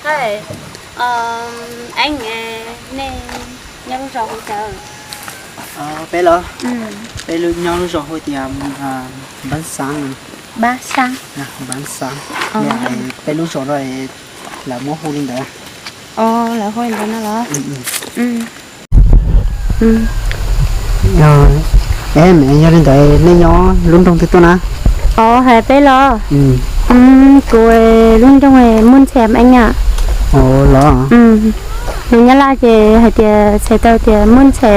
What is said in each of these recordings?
Eeb, nej nyob lub zos hu cas? Peb los? Peb nyob lub zos hu tias Npab Xab. Npab Xab. Peb lub zos no lawv muab hu li ntawd. Lawv hu li ntawd no los? Yog li ntawd nej nyob lub nroog twg tuaj na? Os, hais peb los? Kuv lub nroog Muaj Ntxhe Eeb na. Los? Lus Nyab Laj ces hais tias txhais tau tias Muaj Ntxhe,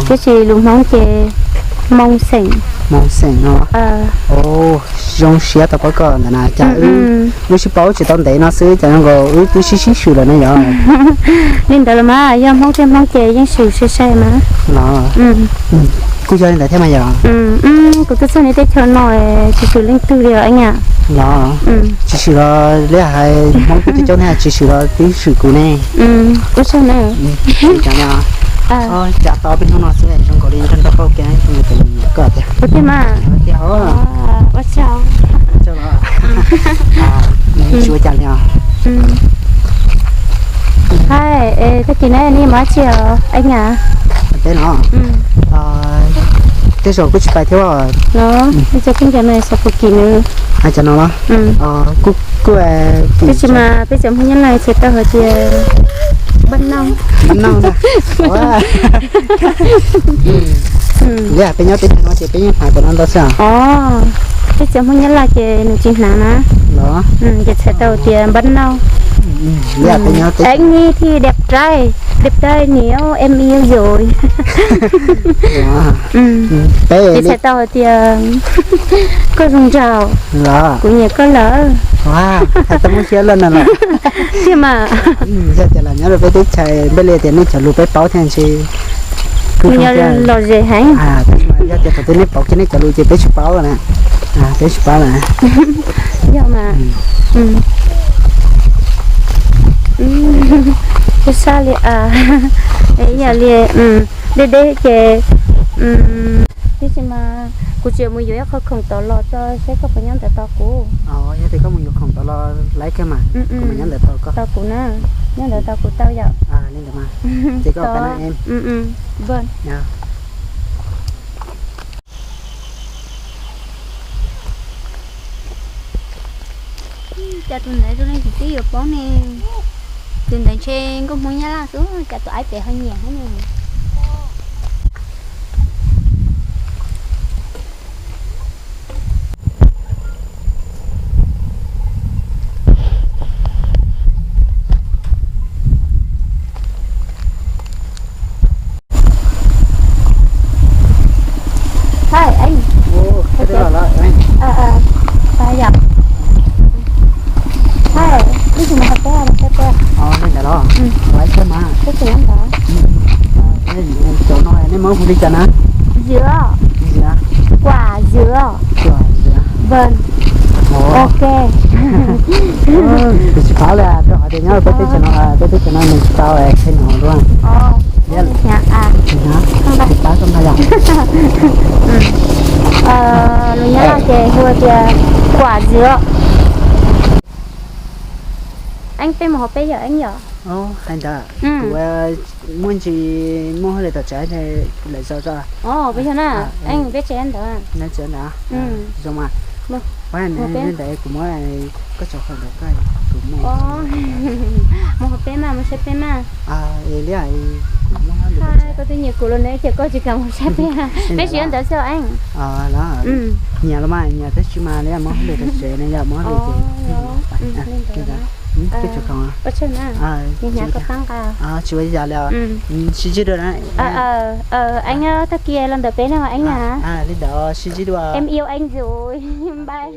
tiam sis lus Hmoob ces Moo Xeem. Moo Xeem no. Zoo siab tau paub koj ntawm na, cas wb sib paub tsis tau ntev no xwb cas zoo nkaus wb twb sib sib swm lawm ne yom? Li ntawd los mas yog Hmoob thiab Hmoob ces yeej swm sai sai mas. Los? Kuj yog li ntawd thiab mas yom. Kuv tuaj txog nej teb chaws no tsis swm leej twg li os Eeb. Los? Tsis swm los li hais Hmoob kuj twb coob thiab, tsis swm los twb swm kuv ne. Ua tsaug na. Cas tau peb hnub no xwb zoo nkaus li nrog nrog pauj kiag tus me nyuam koj tiag. Ua tiag mas. Tiag os. Ua tsaug. Tsis ua cas li os. Hais, tag kis no nej mus dab tsi os Eeb? Peb no, tej zaum kuj tsis pais thiab. Los, peb cov phooj ywg no xav pum kim nws. Hais cov no los? Kuj, kuj, tab sis mas peb cov Hmoob Nyab Laj txhais tau hais tias npab nauj. Npab nauj na. Li peb nyob teb chaws no ces peb yeej hais cov no ntau xwb. Os, peb cov Hmoob Nyab Laj ces nws tsis hnav na. Los? Ces txhais tau tias npab nauj. Li peb nyob teb chaws. Eeb ni thi đẹp trai, đẹp trai ni, em yêu rồi. Peb ces txhais tau hais tias koj zoo nraug. Los? Kuv nyiam koj lawm. Hais tau muaj siab loj no los? Tiag mas. Yog tias los nyob rau peb teb chaws npaj li tias nej cov lus peb paub thiab ntshe kuj zoo thiab. Lom zem heev. Tab sis mas yog tias thaum twg nej pauv kiag nej cov lus ces peb tsis paub na. Peb tsis paub na. Yog mas. Sab sab li, yog li, deb deb ces, tab sis mas kuv tseem mus yuav ib qho khoom tom los tso seb koj puas nyob ntawd tos kuv. Yog tias koj mus yuav khoom tom los laib kiag mas kuv mam nyob ntawd tos koj. Tos kuv na, nyob ntawd tos kuv tau yom. Li ntawd mas, ces koj pab na em. Cas tus ntawd zoo li tus twb yuav paub ne. Tus ntawd ntshe nkauj Hmoob Nyab Laj xwb, cas tus aib pem ho nyiam thiab ne. Hais, Eeb. Yog. Hais, ib tug mus hauv teb, mus saib teb. Li ntawd los? Laib teb mas. Teb tsev ntawd. Cov no nej muab hu li cas na? Dứa. Dứa. Quả dứa. Vâng. Ok. Kuv tsis paub li, rau qhov tias nyob peb teb chaws no, peb teb chaws no nws tsis tau qhia no dua. Tsis paub koj nqa yom. Lus Nyab Laj ces hu tias quả dứa. Eeb, peb mus hauv peb yom Eeb yom. Hais ntawd kuv muaj ntsis muaj hauj lwm tom tsev, lawv tso tso. Peb yog na, Eeb, peb tsev ntawd. Zoo mas. Li ntawd kuv muab koj tso qhov ntawd, kuv muab. Mus hauv peb mas, mus saib peb mas. Li kuv muab hauj lwm tom tsev. Koj twb nyiam kuv los ne, ces koj tsis kam mus saib peb. Peb tsis yog ntawd xwb Eeb. Nyiam los mas nyiam tab sis mas li muab hauj lwm tom tsev ne, yog muab hauj lwm ces. Ua tsaug na, hnyav koj pab nqa. Tsis ua li cas li os. Sib ntsib dua na. Eeb, tag kis los ntawm peb na Eeb na. Li ntawd sib ntsib dua. Em yêu anh rồi. Bye.